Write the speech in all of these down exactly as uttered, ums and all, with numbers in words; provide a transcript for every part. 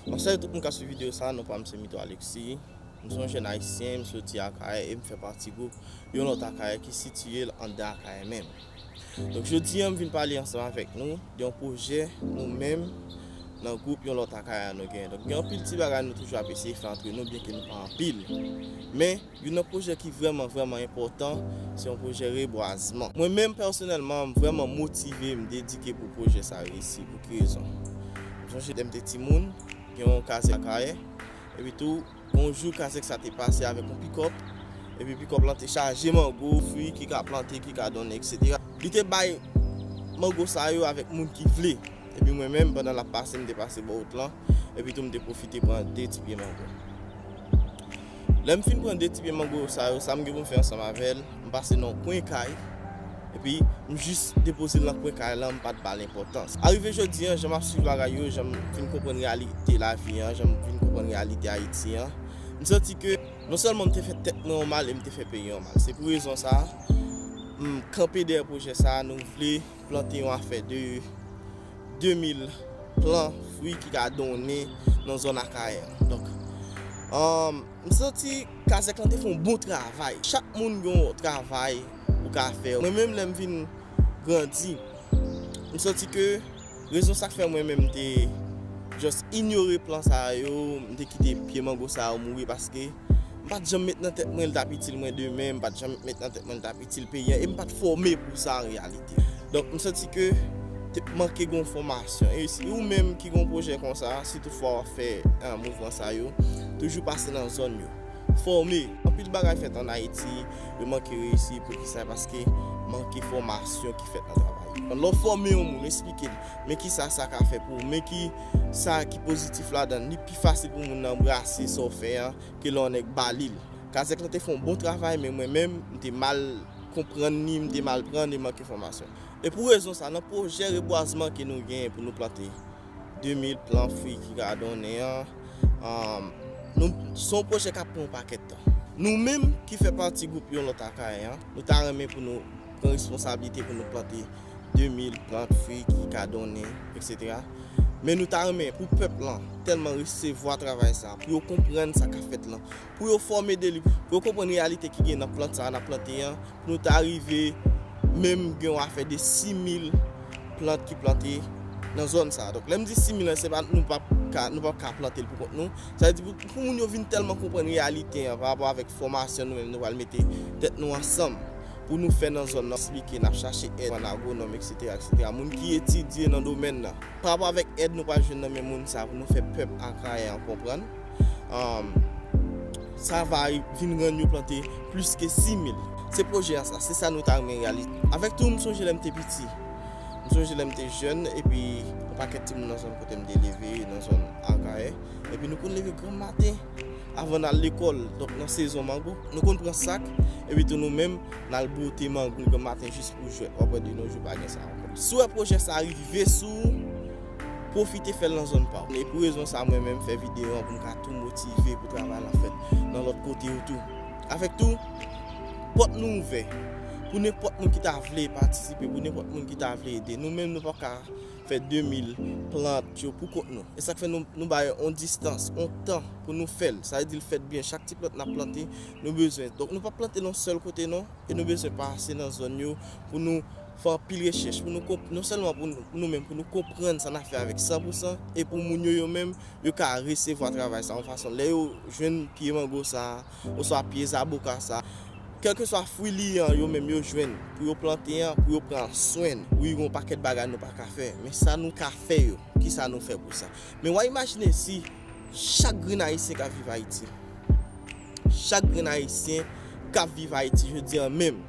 Mwen salye tout moun k ap swiv videyo sa a, non pa m se Mito Alexis. M se yon jèn ayisyen, m soti Akayè e m fè pati gwoup yon lòt Akayè ki sitiye l anndan Akayè menm. Donk jodi a m vin pale ansanm avèk nou de yon pwojè nou menm nan gwoup yon lòt Akayè a nou genyen. Donk gen anpil ti bagay nou toujou ap eseye fè antre nou, byenke nou pa anpil. Men youn nan pwojè ki vrèman, vrèman enpòtan, se yon pwojè rebwazman. Mwen menm pèsonèlman, m vrèman motive, m dedike pou pwojè sa a reyisi. Pou ki rezon? M sonje lè m te timoun, gen yon kazèk Akayè, epi tou, yon jou kazèk sa te pase avèk yon pikòp, epi pikòp lan te chaje mango, fwi ki ka plante, ki ka donnen, etsetera. Li te bay mango sa yo avèk moun ki vle. Epi mwen menm, pandan l ap pase, m te pase bò wout lan, epi tou m te pwofite pran de ti pye mango. Lè m fin pran de ti pye mango sa yo, sa m gen pou m fè ansanm avè l, m pase nan yon kwen kay, epi m jis depoze l nan kwen kay lan, m pa t ba l enpòtans. Arive jodi a, jan m ap swiv bagay yo, jan m fin konprann reyalite lavi an, jan m fin konprann reyalite Ayiti an, m santi ke non sèlman m te fè tèt mwen yon mal e m te fè peyi an mal. Se pou rezon sa a, m kanpe dèyè pwojè sa a, nou vle plante yon afè de de mil plan fwi ki ka donnen nan zòn Akayè an. Donk, um, m santi kazèk lan te fè yon bon travay. Chak moun gen yon travay ou ka fè. Mwen menm, lè m vin grandi, m santi ke rezon sa k fè mwen menm m te just inyore plan sa yo, m te kite pye mango sa yo mouri, paske m pa t janm met nan tèt mwen l t ap itil mwen demen, m pa t janm met nan tèt mwen l t ap itil peyi an, e m pa t fòme pou sa an reyalite. Donk, m santi ke te manke gen yon fòmasyon. E si ou menm ki gen yon pwojè konsa, si toutfwa w ap fè, eh, mouvman sa yo, toujou pase nan zòn yo. Fòme. Anpil bagay fèt ann Ayiti, yo manke reyisi. Poukisa? Paske manke fòmasyon ki fèt nan travay yo. Lè w fòme yon moun, eksplike l, men kisa sa ka fè pou ou, men ki sa ki pozitif ladan l, li pi fasil pou moun nan anbrase sa w fè an ke lè yon nèg ba li l. Kazèk lan te fè yon bon travay, men mwen menm, m te mal konprann li, m te mal pran li, manke fòmasyon. E pou rezon sa, nan pwojè rebwazman ke nou genyen pou nou plante de mil plan fwi ki ka donnen an, um, nou, se yon pwojè k ap pran yon pakèt tan. Nou menm ki fè pati gwoup yon lòt Akayè an, nou ta renmen pou nou pran responsablite pou nou plante de mil plant fwi ki ka donnen, etsetera. Men nou ta renmen pou pèp lan tèlman resevwa travay sa, pou yo konprann sa k ap fèt lan, pou yo fòme de li, pou yo konprann reyalite ki gen nan plant sa a n ap plante an, pou nou ta rive menm gen yon afè de sis mil plant ki plante nan zòn sa a. Donk, lè m di sis mil lan, se pa, nou p ap ka, nou p ap ka plante l pou kont nou. Sa vle di pou, pou moun yo vin tèlman konprann reyalite an pa rapò avèk fòmasyon nou menm nou pral mete tèt nou ansanm pou nou fè nan zòn nan, eksplike, n ap chache èd, pran agwonòm, etsetera, etsetera. Moun ki etidye nan domèn nan. Pa rapò avèk èd nou pral jwenn nan men moun sa a pou nou fè pèp Akayè an konprann, um, sa va vin rann yo plante plis ke sis mil. Se pwojè a sa, se sa nou ta renmen reyalize. Avèk tou, m sonje lè m te piti. M sonje lè m te jèn, epi yon pakèt timoun nan zòn kote m te leve, nan zòn Akayè. Epi nou konn leve granm maten avan n al lekòl. Donk, nan sezon mango, nou konn pran sak, epi tou nou menm, n al bwote mango granm maten jis pou jwèt. W ap wè de nos jours pa gen sa ankò. Si w wè pwojè sa a rive sou ou, pwofite fè l nan zòn pa w. E pou rezon sa a, mwen menm fè videyo an pou m ka tou motive pou travay lan fèt nan lòt kote yo tou. Avèk tou, pòt nou ouvè pou nenpòt moun ki ta vle patisipe, pou nenpòt moun ki ta vle ede. Nou menm, nou p ap ka fè de mil plant yo pou kont nou. E sa k fè nou, nou bay yon distans, yon tan pou nou fè l. Sa vle di l fèt byen. Chak ti plant n ap plante, nou bezwen. Donk, nou p ap plante l yon sèl kote non, e nou bezwen pase nan zòn yo pou nou fè anpil rechèch, pou nou konp-, non sèlman pou nou, nou menm, pou nou konprann sa n ap fè avèk san pou san, e pou moun yo, yo menm, yo ka resevwa travay sa yon fason. Lè yo jwenn pye mango sa a, oswa pye zaboka sa a, kèlkeswa fwi li an, yo menm yo jwenn pou yo plante an, pou yo pran swen l. Wi, gen yon pakèt bagay nou pa ka fè, men sa nou ka fè yo, kisa nou fè pou sa? Men w a imajine si chak grenn Ayisyen k ap viv Ayiti, chak grenn Ayisyen k ap viv Ayiti jodi an menm,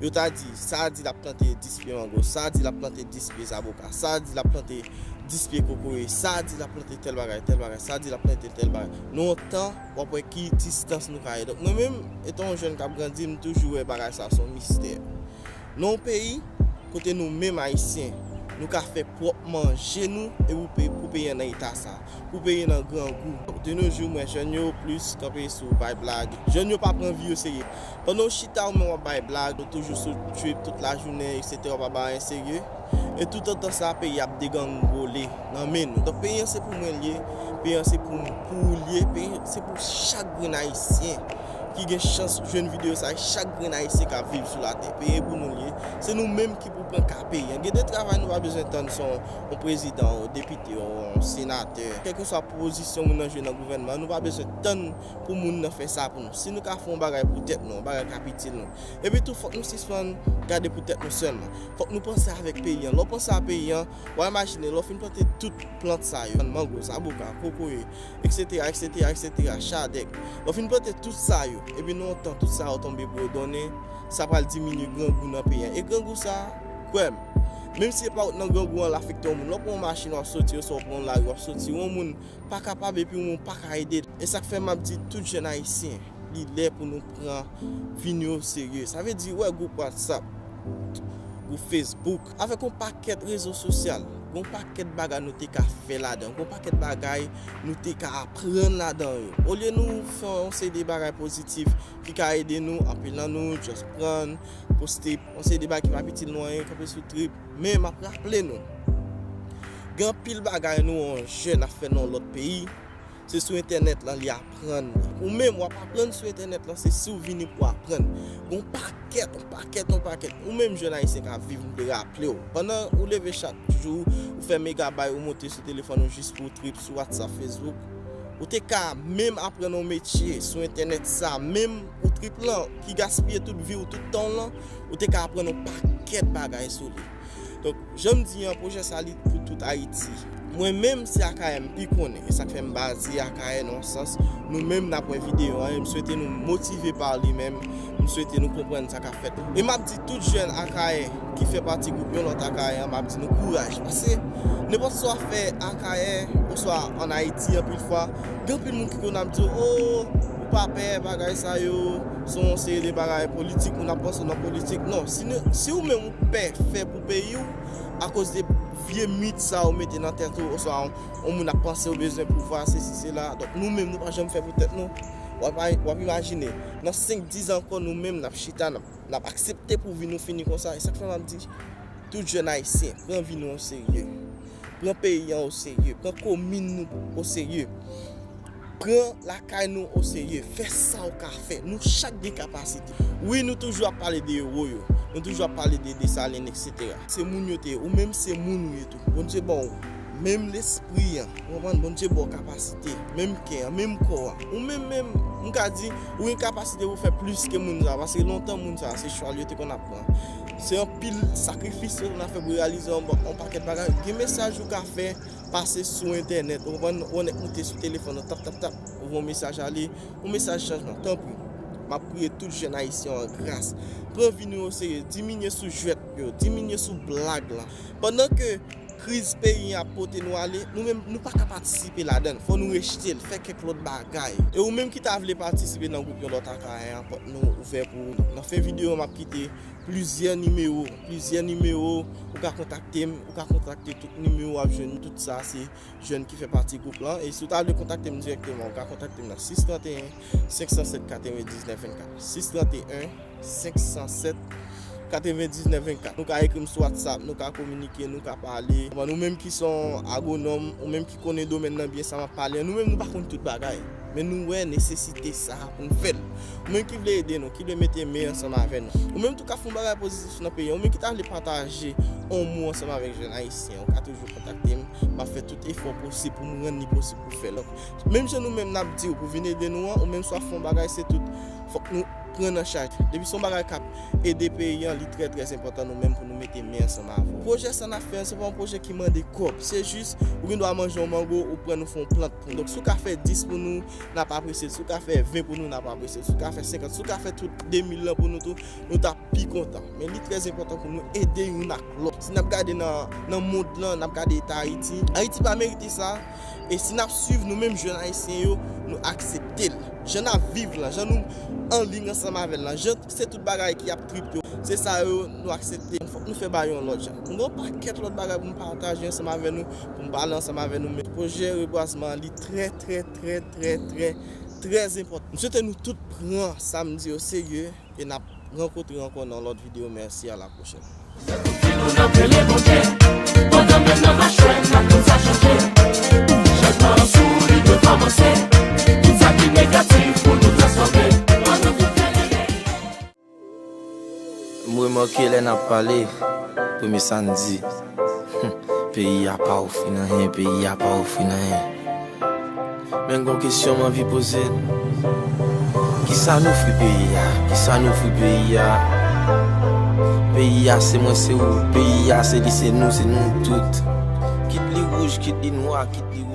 yo ta di, sa a di l ap plante dis pye mango, sa a di l ap plante dis pye zaboka, sa a di l ap plante dis pye kokoye, sa a di l ap plante tèl bagay, tèl bagay, sa a di l ap plante tèl bagay. Nan yon tan, w ap wè ki distans nou ka ye. Donk, mwen menm, etan yon jèn k ap grandi, m toujou wè bagay sa a se yon mistè. Nan yon peyi kote nou menm Ayisyen, nou ka fè pwòp manje nou e pou pe-, pou peyi an nan eta sa, pou peyi an nan grangou. De nos jours, m wè jèn yo plis kanpe sou bay blag. Jèn yo pa pran vi yo serye. Pandan w chita, ou menm w ap bay blag, ou toujou sou trip tout lajounen, etsetera, w pa bay anyen serye. E tout antan sa, peyi ap degangrole nan men nou. Donk, peyi an se pou mwen l ye, peyi an se pou, pou ou l ye, peyi an se pou chak grenn Ayisyen ki gen chans jwenn videyo sa, chak grenn Ayisyen k ap viv sou latè. Peyi an pou nou l ye. Se nou menm ki pou pran ka peyi an. Gen de travay nou pa bezwen tann se yon, yon prezidan, yon depite, yon senatè. Kèlkeswa pozisyon moun nan jwe nan gouvènman, nou pa bezwen tann pou moun nan fè sa pou nou. Si nou ka fè yon bagay pou tèt nou, yon bagay k ap itil nou. Epi tou, fòk nou sispann gade pou tèt nou sèlman. Fòk nou panse avèk peyi an. Lè w panse a peyi an, w a imajine, lè w fin plante tout plant sa yo, mango, zaboka, kokoye, etsetera, etsetera, etsetera, chadèk. Lè w fin plante tout sa yo, epi nan yon tan, tout sa yo tonbe pou yo donnen, sa pral diminye grangou nan peyi an. E grangou sa, kwè m, menm si se pa ou k nan grangou an, l afekte yon moun. Lè w pran yon machin, w ap soti, oswa w pran yon lari, w ap soti, yon moun pa kapab epi yon moun pa ka ede l. E sa k fè m ap di tout jèn Ayisyen, li lè pou nou pran vi nou oserye. Sa vle di, wè gwoup WhatsApp, gwoup Facebook, avèk yon pakèt rezo sosyal, yon pakèt bagay nou te ka fè ladan, yon pakèt bagay nou te ka aprann ladan yo. Olye nou fè yon seri de bagay pozitif ki ka ede nou, anpil nan nou just pran, poste yon seri de bagay ki p ap itil nou anyen, kanpe sou trip. Men m ap raple nou, gen anpil bagay nou, yon jèn ap fè nan yon lòt peyi, se sou entènèt lan li aprann li. Ou menm, w ap aprann sou entènèt lan, se si w vini pou w aprann. Gon pakèt, on pakèt, on pakèt. Ou menm jèn ayisyen k ap viv, m te raple w. Pandan ou leve chak jou, ou fè megabay, ou monte sou telefòn ou jis pou w trip sou WhatsApp, Facebook, ou te ka menm aprann yon metye sou entènèt sa, menm ou trip lan, ki gaspiye tout vi w, tout tan w lan, ou te ka aprann yon pakèt bagay sou li. Donk, jan m di an, pwojè sa li pou tout Ayiti. Mwen menm, se Akayè m pi konnen. E sa k fè m baze Akayè nan yon sans. Nou menm n ap wè videyo an, e m swete nou motive pa li menm. M swete nou konprann sa k ap fèt. E m ap di tout jèn Akayè ki fè pati gwoup Yon Lòt Akayè an, m ap di nou kouraj. Paske nenpòt sa w ap fè Akayè, oswa ann Ayiti, anpil fwa, gen anpil moun ki konn ap di w, "O, ou pa pè bagay sa yo, se yon seri de bagay politik, moun ap panse w nan politik." Non, si nou, si ou menm ou pè fè pou peyi w, akoz de vye mit sa yo mete nan tèt ou, oswa yon, yon moun ap panse w bezwen pouvwa, sesi, sela. Donk, nou menm, nou pa janm fè pou tèt nou. W ap, w ap imajine, nan senk, diz an ankò, nou menm, n ap chita, n ap, n ap aksepte pou vi nou fini konsa. E sa k fè m ap di, tout jèn ayisyen, pran vi nou oserye. Pran peyi an oserye. Pran komin nou oserye. Pran lakay nou oserye. Fè sa w ka fè. Nou chak gen kapasite. Wi, nou toujou ap pale de ewo yo. Nou toujou ap pale de Desalin, etsetera. Se moun yo te ye. Ou menm se moun ou ye tou. Bondye ba w menm lespri an. Ou konprann? Bondye ba w kapasite. Menm kè an, menm kò a. Ou menm, menm, m ka di, ou gen kapasite pou fè plis ke moun sa. Paske lontan moun sa, se chwal yo te konn ap pran. Se anpil sakrifis yo konn ap fè pou reyalize yon, yon pakèt bagay. Gen mesaj ou ka fè pase sou entènèt, ou konprann, ou nèk moute sou telefòn ou, tap, tap, tap, ou voye yon mesaj ale, yon mesaj chanjman, tanpri. M ap priye tout jèn ayisyen an gras. Pran vi nou oserye, diminye sou jwèt yo, diminye sou blag lan. Pandan ke kriz peyi an ap pote nou ale, nou menm, nou pa ka patisipe ladan l. Fò nou rejte l, fè kèk lòt bagay. E ou menm ki ta vle patisipe nan gwoup Yon Lòt Akayè an, pòt nou ouvè pou ou. Nan fen videyo an, m ap kite plizyè nimewo, plizyè nimewo, ou ka kontakte m, ou ka kontakte tout nimewo, w ap jwenn tout sa, se jèn ki fè pati gwoup lan. E si w ta vle kontakte m dirèkteman, ou ka kontakte m nan sis trant e en, senk san sèt, katrevendiznèf vennkat. Sis trant e en, senk san sèt, katrevendiznèf vennkat. Nou ka ekri m sou WhatsApp, nou ka kominike, nou ka pale. Bon, nou menm ki se yon agwonòm, ou menm ki konnen domèn nan byen, sa m ap pale an, nou menm nou pa konn tout bagay. Men nou wè nesesite sa a pou n fè l. Ou menm ki vle ede nou, ki vle mete men ansanm avè nou. Ou menm tou ka fè yon bagay pozitif nan peyi an. Ou menm ki ta vle pataje yon mo ansanm avèk jèn ayisyen, ou ka toujou kontakte m. M ap fè tout efò posib pou m rann li posib pou fè l. Donk, menm jan nou menm n ap di w pou vin ede nou an, ou menm si w ap fè yon bagay, se tout. Fòk nou pran nan chaj. Depi se yon bagay k ap ede peyi an, li trè, trè enpòtan nou menm pou nou mete men ansanm avè w. Pwojè sa n ap fè an, se pa yon pwojè ki mande kòb. Se jis, ou gen dwa manje yon mango, ou pran nou fè yon plant pou nou. Donk, si w ka fè dis pou nou, n ap apresye l. Si w ka fè ven pou nou, n ap apresye l. Si w ka fè senkant, si w ka fè tout de mil lan pou nou tou, nou t ap pi kontan. Men li trè enpòtan pou nou ede youn ak lòt. Si n ap gade nan, nan mond lan, n ap gade eta Ayiti, Ayiti pa merite sa. E si n ap swiv nou menm jèn ayisyen yo, nou aksepte l. jan n ap viv lan, jan nou anliy ansanm avè l lan, jan se tout bagay ki ap trip yo, se sa yo nou aksepte. Fòk nou fè bagay yon lòt jan. Nou gen yon pakèt lòt bagay pou n pataje ansanm avè nou, pou n pale ansanm avè nou. Men pwojè rebwazman an, li trè, trè, trè, trè, trè, trè enpòtan. M swete nou tout pran sa m di yo serye e n ap rankontre ankò nan lòt videyo. Mèsi, a la pwochèn. Fi nou nan pele Bondye, pandan men nan machwè n ap konn sa chanje. Chanjman an sou li dwe kòmanse. Tout sa ki negatif pou nou transfòme. Ann nou vin fè lele. M remake lè n ap pale, premye sa n di, hmm, peyi a pa ofri n anyen, peyi a pa ofri n anyen. Men gon kesyon m anvi poze n. Kisa n ofri peyi a? Kisa n ofri peyi a? Peyi a se mwen, se ou. Peyi a se li, se nou, se nou tout. Kit li wouj, kit li nwa, kit li